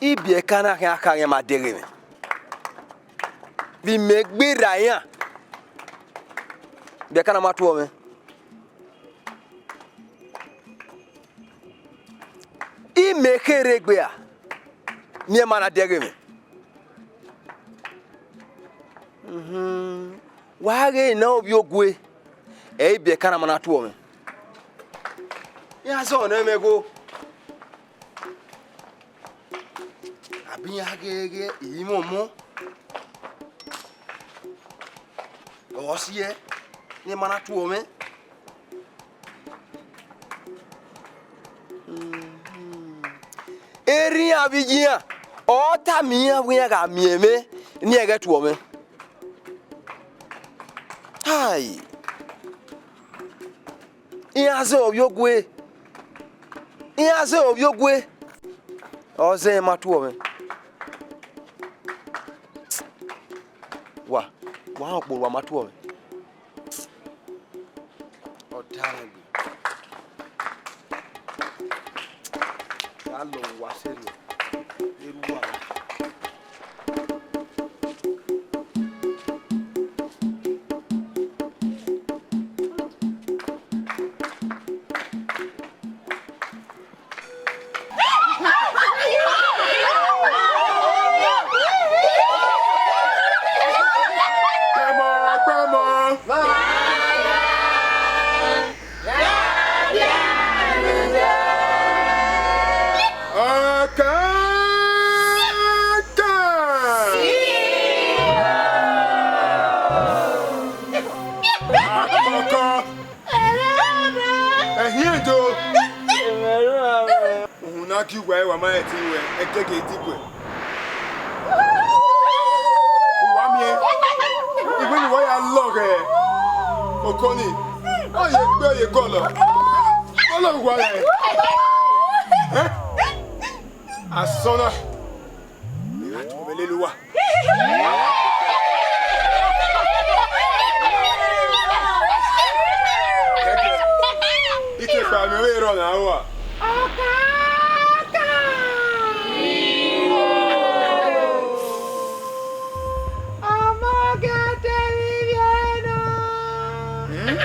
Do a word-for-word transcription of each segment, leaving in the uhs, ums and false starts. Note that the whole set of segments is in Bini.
Ibiẹka na khian kha, iran ma dẹghe mwẹ. Vbe imẹ gberra iran, ibiẹka na ma tuọ mwẹ. Imẹ kherhe egbe ra, ne iran ma na dẹghe mwẹ. Uhun. Wa ghe ne ovbi ogue, ẹ i ibiẹka na ma na tuọ mwẹ. Iran zẹ ọnọ mwẹ gho. Abi iran ghee ghee, imwọmọ, ọ siẹ, ne ma na tuọ mwẹ. Erha iran vbe iye iran, ọ tama iran wẹẹ iran gha miẹn mwẹ, ne iran ghẹ tuọ mwẹ. Hai! Iran zẹ ovbi ogue, iran zẹ ovbi ogue, ọ zẹ rẹn ma tuọ mwẹ. Wa, wa họn kpo, wa ma tuọ mwẹ. Ọ ta mwẹ gbe. Wa lọ wa sẹrriọ, erha uwa. Kpẹmọ, kpẹmọ. Ọkẹkan! Akpọkọ! Ẹhiẹn do! Uhunmwu na gie uwa ẹre, wa ma rẹn ẹtin ruẹ, ẹgẹgẹ i diguẹ. Uwa miẹn, I wẹẹ ne uwa ya lọghọ oko nii, ọ ye gbe, ọ ye gọlọ, ọ lọghọ uwa rae. Ẹn? Asọn na, I gha tuẹ mwẹ lele uwa. Ike kpa mwẹ vbe rrọọ na rua. Ọkẹkan! Ọmọ gẹdẹ vbe ivbi ẹnọ. Hmm?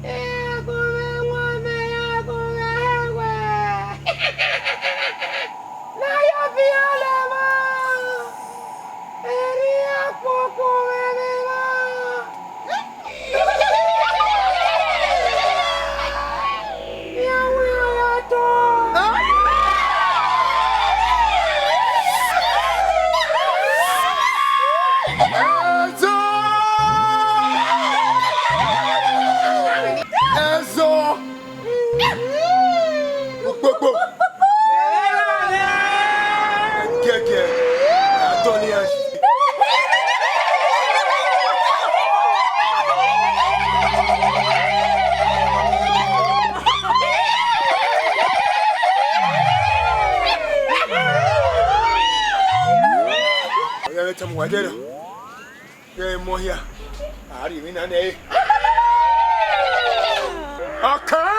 Iran gu mwẹ wan mẹ, iran gu mwẹ ẹwẹ. Ne a ya viọ lẹ emwa, erriọ kpokpo mwẹ vbe emwa. Iran wu iran gha tọ. Ẹzọ! Ẹzọ! Ukpokpo! Giẹgiẹ, a tọ ne iran yi. Ọ ya vbe tama uwa ẹdẹrriọ. Ghẹ mọ hia, a rhie emwi na nẹ ẹre. Ọkẹkan!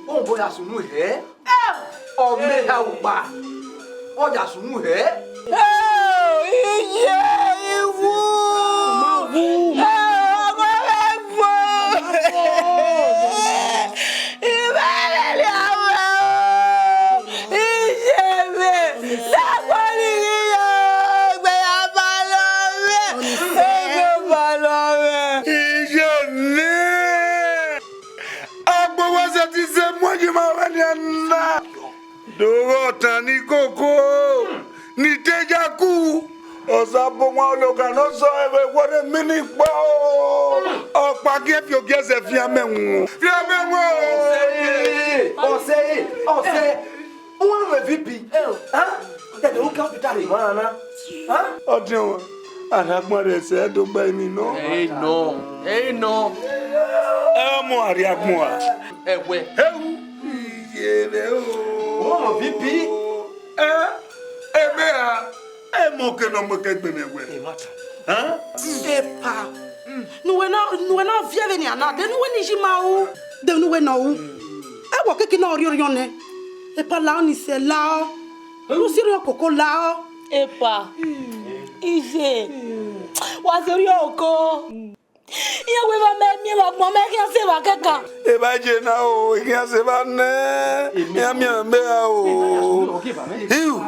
Ọ bọ ya sunu hẹ. Ọ mẹ eha ukpa, ọ ya sunu hẹ. Iye iwu. Ọmọ ghẹ fo. Ìbẹ̀rẹ̀ ni àwọn iye mi. Dàpọ̀ nìyí o. Ẹgbẹ́ ya ba lọ rẹ̀. Ẹgbẹ́ ba lọ rẹ̀. Iye mi. Agbowọsẹ ti sẹ mu ẹyima wẹ nian na. Do ghe ọtan ni koko, ni te yaku. Osabowan Ologhan ne ọ zọ ẹvbo ẹvbo rre emwi ni kpao. Ọkpa gie fi ogie ẹzẹ fian mẹ wọn. Fian mẹ wọn o. Ọse e, ọse e, ọse e. Uwẹ mwẹ V P. Hẹn? Dẹdẹ u ka hospital rre emwa na. Hẹn? Ọdiọn, a na gbọn rre ẹsẹ do gba eni nọ. Ẹ i nọ, ẹ i nọ. Ẹ mọ arriagbọn a. Ẹwẹ. Heu. Iye rẹ o. Uwẹ mwẹ V P. Ẹ, ebe a. Oke ne ọ mu eke gbe mwẹ wẹ. Ẹ ma ta. Hẹn? Epa. Ne uwẹ na, ne uwẹ na viẹ vbenian na, de ne uwẹ ni yi ma ru. De ne uwẹ nọ ru. Ẹ wẹ keke ne ọ rhiọrhiọ nẹ. Epa, lao ni sẹ, lao. Ne u si rhiọn koko, lao. Epa. Iye. Wa sẹ rhiọn oko. Iran wẹ evba mẹ miẹn vbe agbọn mẹ, khian sẹ evba kẹkan. Evba je na o, I khian sẹ evba nẹ, iran miẹn mẹ ra o. Iu.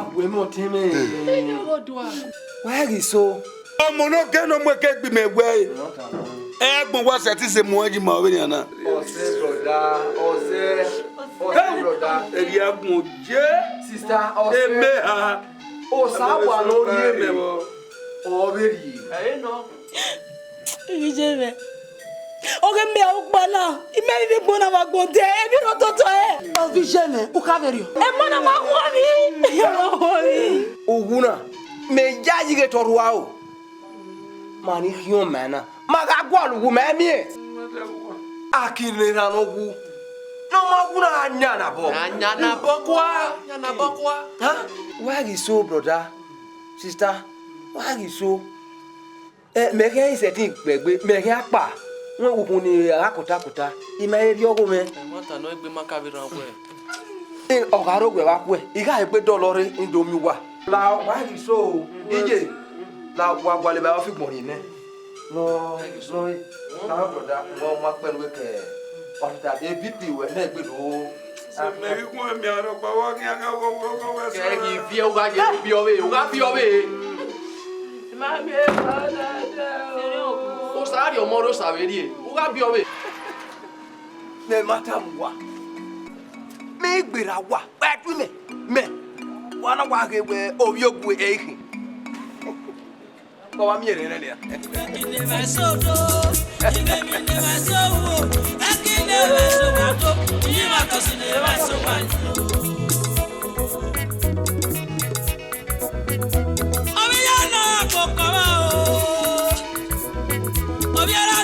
Wa ghi so. Ọmọ ne ọ gẹ ne ọ mu eke gbe mwẹ wẹ, ẹ gbọn wa sẹtin sẹ mu ẹn yi ma vbenian na. Ọsẹ brother, ọsẹ, ọsẹ brother. Erriọ agbọn je. Sister, ọsẹ. Emeha. Osa wa ne ọ rhie mẹ. Ọ vbe rhie. Ẹ nọ. Ivbi iye mwẹ. Ọghe mẹ ukpa na, imẹ vbe gbe na vbe agbọn dẹ, emwi rre ototọ ẹre. Ivbi iye mwẹ, u kha vberriọ. Emọ na ma khuọvbi, ọ ma khuọvbi. Uwu na, mẹ ya yi ghe te ọ rhua o. Ma ni khian ma na, ma gha gualọ uwu mẹ miẹn. A ki rre erhan ne ọ wu, ne ọ ma wu na gha yan nabọ. A yan nabọ kua, yan nabọ kua. Ha? Wa ghi so, brother, sister, wa ghi so. Ẹ, mẹ khian i sẹtin kpẹgbe, mẹ khian kpa, wẹ ukhun ni a gha kota kota, I ma he rhie ọghe mwẹ. Ẹmwata nọ egbe ma ka vbe rhan wẹ. Ẹ, ọ gha rre owẹ vbe akhuẹ, I gha egbe dọlọ rre, I do miẹn uwa. La wa ghi so, iye, la wa gualọ evba ọfigbọn rhie nẹ. Nọ, nọ, la brother, nọ ma kpẹ nuẹ kẹ, ọtẹta de B P wẹ nẹ egbe do. Sẹ mẹ ghi khuẹn miẹn rhọkpa, wa khian gha wọ wọ wọ wẹ sẹ. Kẹ ghi viẹ, u gha ye, u biẹ ọvbehe, u gha biẹ ọvbehe. Ma miẹn epa na dẹ o. Osa rhie ọmọ rre osa vbe rhie, u gha biẹ ọvbehe. Mẹ ma tama uwa, mẹ i gberra uwa, wa tu mẹ, mẹ, wa na wa ghe wẹ ovbi ogue ẹ i khin. Wa wa miẹn rẹn nẹ nia. Ovbi ya na koko vba o. Ovbi ya na